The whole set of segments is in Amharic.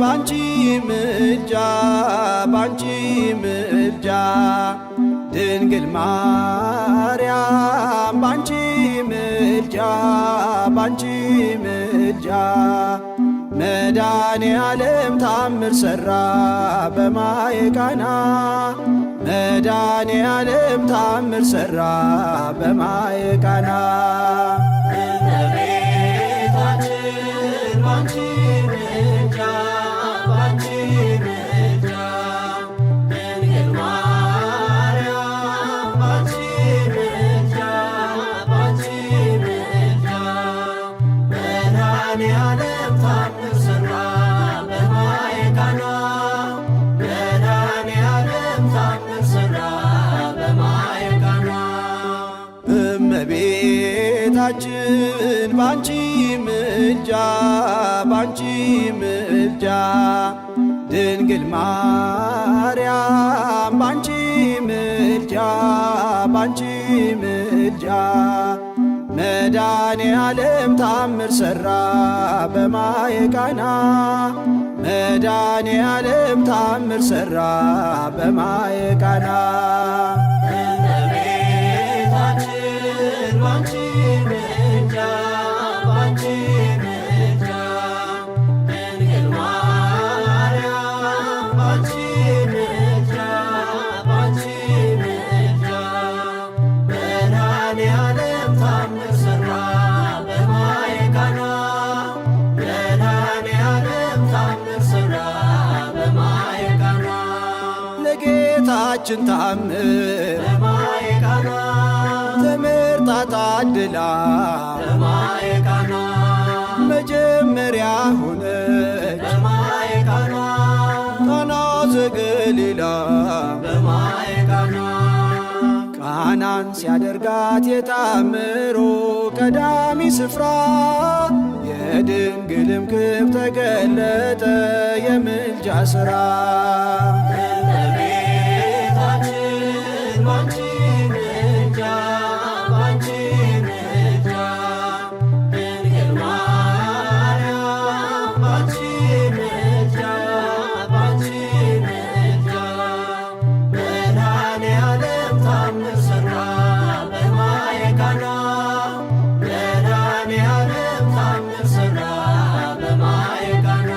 ባንቺ ምልጃ ባንቺ ምልጃ ድንግል ማርያም ባንቺ ምልጃ ባንቺ ምልጃ መድኃኔ ዓለም ታምር ሠራ በማየ ቃና መድኃኔ ዓለም ታምር ሠራ በማየ ቃና። እመቤታችን ባንቺ ምልጃ ባንቺ ምልጃ ድንግል ማርያም ባንቺ ምልጃ ባንቺ ምልጃ መድኃኔዓለም ታምር ሠራ በማየ ቃና መድኃኔዓለም ታምር ሠራ በማየ ቃና። እመቤታችን ባንቺ ምልጃ ባንቺ ምልጃ ድንግል ማርያም ባንቺ ምልጃ ባንቺ ምልጃ መድኃኔ ዓለም ታምር ሠራ በማየ ቃና መድኃኔ ዓለም ታምር ሠራ በማየ ቃና። እመቤታችን ባንቺ ምልጃ ባንቺ ምልጃ ድንግል ማርያም ባንቺ ምልጃ ባንቺ ምልጃ መድኃኔዓለም ታምር ሠራ በማየ ቃና መድኃኔዓለም ታምር ሠራ በማየ ቃና። ለጌታችን ታምር በማየ ቃና ተመርጣ ታድላ በማየ ቃና መጀመሪያ ሆነች በማየ ቃና ቃና ዘገሊላ በማየ ቃና ቃናን ሲያደርጋት የታምሩ ቀዳሚ ስፍራ የድንግልም ክብር ተገለጠ የምልጃ ሥራ። እመቤታችን ባንቺ ምልጃ ባንቺ ምልጃ ድንግል ማርያም ባንቺ ምልጃ ባንቺ ምልጃ መድኃኔዓለም ታምር ሠራ በማየ ቃና መድኃኔዓለም ታምር ሠራ በማየ ቃና።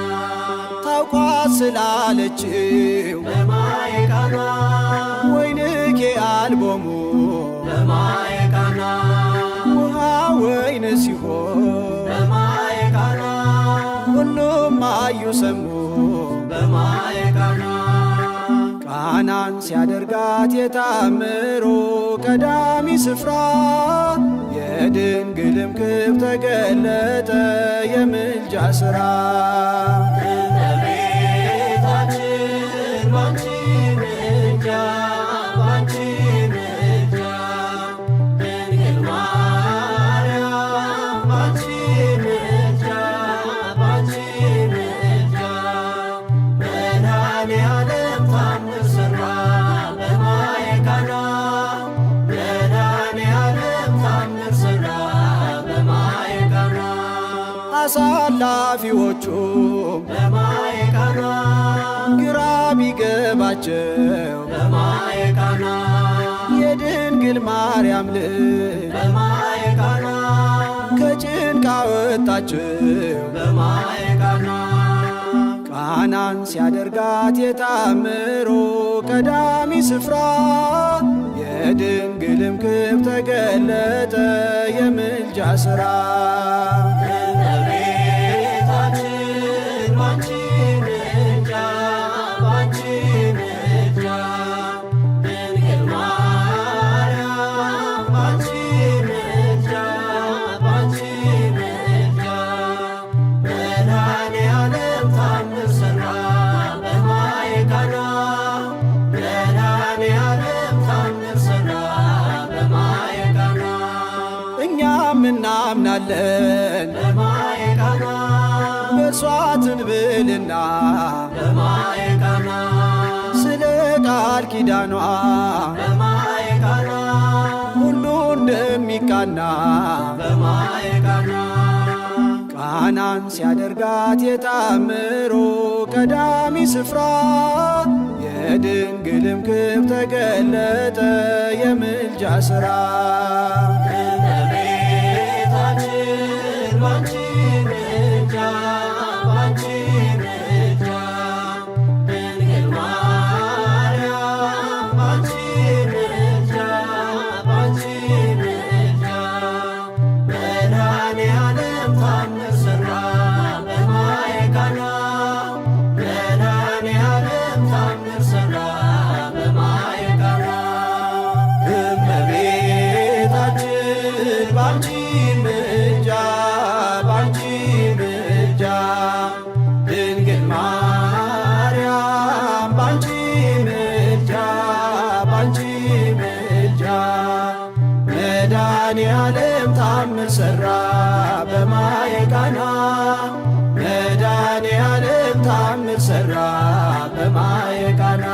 ታውቋት ስላለችው በማየ ቃና ወይንኬ አልቦሙ በማየ ቃና ውሃ ወይን ሲሆን በማየ ቃና ሁሉም አዩ ሰሙ በማየ ቃና ቃናን ሲያደርጋት የታምሩ ቀዳሚ ስፍራ የድንግልም ክብር ተገለጠ የምልጃ ሥራ። እመቤታችን ባንቺ ምልጃ ባንቺ ምልጃ ድንግል ማርያም ባንቺ ምልጃ ባንቺ ምልጃ መድኃኔዓለም ታምር ሠራ በማየ ቃና መድኃኔዓለም ታምር ሠራ በማየ ቃና። አሳላፊዎቹ በማየ ቃና ግራ ቢገባቸው በማየ ቃና የድንግል ማርያም ልጅ በማየ ቃና ከጭንቅ አወጣቸው። በማየ ቃና ቃናን ሲያደርጋት የታምሩ ቀዳሚ ስፍራ የድንግልም ክብር ተገለጠ የምልጃ ሥራ። እመቤታችን ባንቺ ምልጃ ባንቺ ምልጃ ድንግል ማርያም ባንቺ ምልጃ ባንቺ ምልጃ መድኃኔዓለም ታምር ሠራ በማየ ቃና መድኃኔዓለም ታምር ሠራ በማየ ቃና። እኛም እናምናለን በማየ ቃና በእርሷ ትንብልና በማየ ቃና ስለ ቃል ኪዳኗ በማየ ቃና ሁሉ እንደሚቃና በማየ ቃና ቃናን ሲያደርጋት የታምሩ ቀዳሚ ስፍራ የድንግልም ክብር ተገለጠ የምልጃ ሥራ። እመቤታችን ባንቺ ምልጃ፣ ባንቺ ምልጃ፣ ድንግል ማርያም ባንቺ ምልጃ፣ ባንቺ ምልጃ፣ መድኃኔዓለም ታምር ሠራ በማየ ቃና፣ መድኃኔዓለም ታምር ሠራ በማየ ቃና። እመቤታችን ባንቺ ምልጃ፣ ባንቺ ምልጃ፣ ድንግል ማርያም ባንቺ ምልጃ፣ ባንቺ ምልጃ፣ መድኃኔዓለም ታምር ሠራ በማየ ቃና፣ መድኃኔዓለም ታምር ሠራ በማየ ቃና።